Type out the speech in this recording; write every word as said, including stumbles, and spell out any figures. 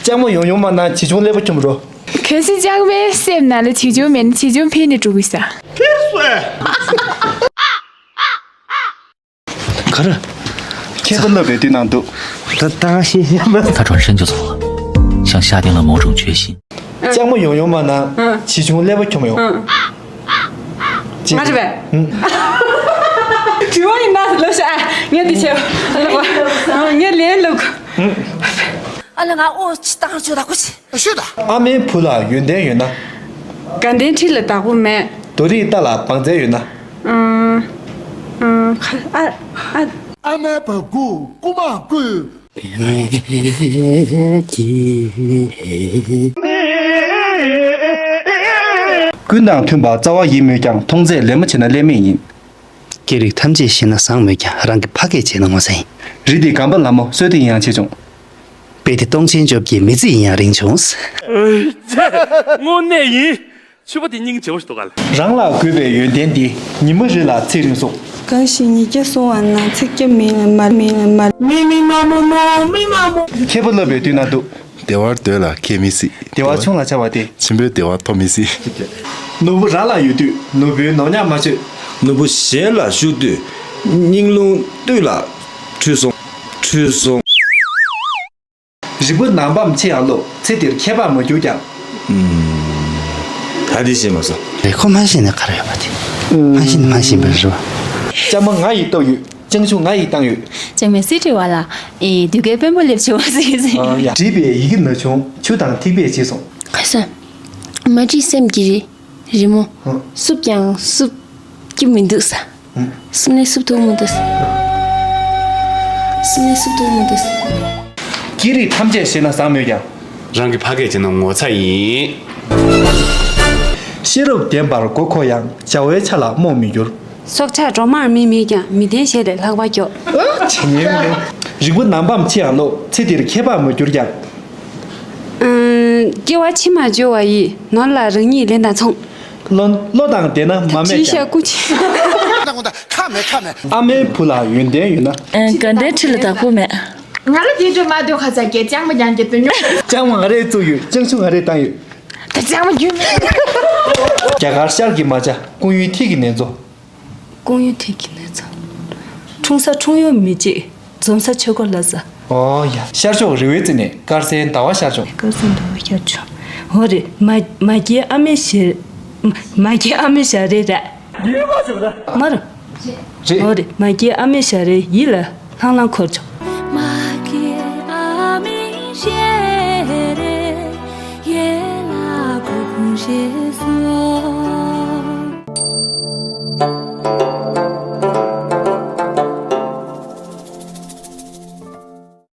ལྕང་མ་ཡོང་ཡོང་མ་གནང་། བྱིས་ཆུང་ཀླད་པ་འཁྱོམ་རོ། གལ་སྲིད་ལྕང་མའི་སེམས་ནང་ལ་བྱིས་ཆུང་མེད་ན། བྱིས་ཆུང་ཕུད་ནས་འགྲོ་དགོས་ས། ག་རེ། ཁྱད་པར་ལབ་པའི་དུས་ནང་འདུག་ད་ད་ཤེས་ཤེས་མ། 他转身就走了，像下定了某种决心。 ལྕང་མ་ཡོང་ཡོང་མ་གནང་། ཨང་། བྱིས་ཆུང་ཀླད་པ་འཁྱོམ་ཡོང་། ཨང་། ཅི། ང་རེད་པས། ཨང་། དྲི་བ་ཡིན་ན་ལབ་ཤག་ཨ། ངས་འདི་བྱས། ལབ་པ། ཨང་། ངས་ལན་ལབ་གོ། ཨང་། ཨ་ལ། ང་ཨོ་ཅི་བཏང་ཆོག་ད་གོ་ཅི། ཤོད་ད། ཨ་མའི་བུ་ལ་ཡོན་ཏན་ཡོད་ན། དགའ་ལྡན་ཁྲི་ལ་བདག་པོ་མེད། རྡོ་རིགས་རྟ་ལ་བང་རྩལ་ཡོད་ན། ཨང་། ཨང་། ཁ། ཨ། ཨ། ཨ་མའི་བ་སྤུ་རྐུ་མ་རྐུ། ཀུན་དང་མཐུན་པ་རྩ་བ་ཡིན་མོད་ཀྱང་། མཐོང་ཚད་ལད་མོ་བྱས་ན་ཀླད་མེད་ཡིན། སྐད་རིགས་ཐམས་ཅད་ཤེས་ན་བཟང་མོད་ཀྱང་། རང་གི་ཕ་སྐད་བརྗེད་ན་ངོ་ཚ་ཡིན། རི་འདི་སྒམ་པ་ལ་མོ་སོས་དེ་ཡིན་ཡང་ཆེ་ཆུང་། དཔེ་དེ་སྟོང་ཆེན་བཅོ་བརྒྱད་མི་ཚེ་ཡིན་ཡང་རིང་ཆུང་། དངོས་གནས་ཡིན། ཆུ་བོ་དེ་སྙིང་རྗེ་བོ་ཞིག་འདུག་ག་ལ། རང་ལ་དགོས་པའི་ཡོན་ཏན་འདི། ཉི་མ་རེ་ལ་ཚིག་རིང་སོང་། གང་ཞིག་ཉིས་བརྒྱ་སོང་བ་ན། ཚིག་བརྒྱ་མིན་ལ་མ། མིན་ལ་མ། མི་མི་མ་མོ་མོ་མི་མ་མོ། ཁྱད་པར་ལབ་པའི་དུས་ན་འདུག་བདེ་བར་སྡོད་ལ་ཁྱད་མི་སྲིད། བདེ་བ་ཆུང་ལ་ཆགས་པ་སྟེ། ཆེན་པོའི་བདེ་བ་ཐོབ་མི་སྲིད། ནོར་བུ་རང་ལ་ཡོད་དུས་ནོར་བུའི་ནོར་ཉག་མ་བཅོས། ནོར་བུ་གཞན་ལ་ཞུགས་དུས་སྙིང་རླུང་སྟོད་ལ་འཁྲུལ་སོང་། འཁྲུལ་སོང་། རིག་པ་ནང་པའམ་ཕྱི་ཡང་ལོག་ཚེ་འདིར་ཁྱད་པར་མ་གྱུར་ཀྱང་། ད་འདི་ཤེས་མ་སོང་། རེད། ཁོ་མ་ཤེས་ན་ག་རེ་ཡོད་པ་དེ། མ་ཤེས་ན་མ་ཤེས་པ་རེད་པ། ལྕང་མ་ང་ཡིས་བཏབ་ཡོད། ལྕང་ཆུ་ང་ཡིས་བཏང་ཡོད། ལྕང་མའི་སི་ཁྲི་བ་ལ། ཨེ། དུས་ཀའི་དཔོན་པོ་སླེབས་བྱུང་བ་ཟེར་ཟེར། ཨ་ཡ། བྲིས་པའི་ཡི་གེ་ན་ཆུང་། ཆུ་དང་ཐིགས་པས་བརྗེས་སོང་། ཁ་སང་། མ་བྲིས་སེམས་ཀྱི་རི། རི་མོ། ཧུ། བསུབས་ཀྱང་བསུབས་ཀྱི་མི་འདུག་ས། ཧུ། བསུབས་ནས་བསུབས་ཐུབ་མི་འདུག་ས། བསུབས་ནས་བསུབས་ཐུབ་མི་འདུག་ས། སྐད་རིགས་ཐམས་ཅད་ཤེས་ན་བཟང་མོད་ཀྱང་། རང་གི་ཕ་སྐད་བྱས་ན་ངོ་ཚ་ཡིན། ཤེས་རབ་ལྡན་པར་མགོ་འཁོར་ཡང་། བྱ་བའི་ཆ་ལ་རྨོངས་མི་འགྱུར། སྲོག་ཆགས་སྒྲོལ་མར་མི་མེད་ཀྱང་། མི་ལྡན་གཞན་ལས་ལྷག་པར་མགྱོགས། ཨ། བྱེད་ཉན་མེད། རིག་པ་ནང་པའམ་ཕྱི་ཡང་ལོག་ཚེ་འདིར་ཁྱད་པར་མ་གྱུར་ཀྱང་། ཨང་། སྐྱེ་བ་ཕྱི་མ་འབྱོར་བ་ཡི། ནོར་ལ་རང་ཉིད་ལེན་དང་མཚུངས། བློ། བློ་དང་ལྡན་ན་མ་སྨད་ཀྱང་། ཁྲིད་ཤག་སྐུ་མཁྱེན། ད་དགོངས་དག་ཁ་མེད་ཁ་མེད། ཨ་མའི་བུ་ལ་ཡོན་ཏན་ཡོད་ན། ཨང་། དགའ་ལྡན་ཁྲི་ལ་བདག་པོ་མེད། ང་ལ་དེ་འདྲ་མ་འདོད་ཁ་ཚ་གྱད་ལྕང་མ་རྒྱང་གྱད་དུ་ཉོ། ལྕང་མ་ང་རས་བཙུགས་ཡོད། ལྕང་ཆུ་ང་རས་བཏང་ཡོད། ད་ལྕང་མ་རྒྱུན་མེད། རྒྱ་གར་ཤར་གྱི་རྨ་བྱ། སྐུང་ཡུལ་ཐིག་གི་ནེ་ཙོ། སྐུང་ཡུལ་ཐིག་གི་ནེ་ཙོ། འཁྲུངས་ས་འཁྲུངས་ཡུལ་མི་གཅིག་འཛོམས་ས་ཆོས་འཁོར་ལྷ་ས། ཨོ་ཡ། ཤར་ཕྱོགས་རི་བོའི་རྩེ་ནས། དཀར་གསལ་ཟླ་བ་ཤར་ཕྱོགས། དཀར་གསལ་ཟླ་བ་ཤར་ཕྱོགས། འོ་རེད། མ་མ་སྐྱེས་ཨ་མའི་ཞལ། མ་སྐྱེས་ཨ་མའི་ཞལ་རས་རེད། མ་རེད། རེད། འོ་རེད། མ་སྐྱེས་ཨ་མའི་ཞལ་རས་ཡིད་ལ་ལྷང་ལྷང་འཁོར་ཕྱོགས།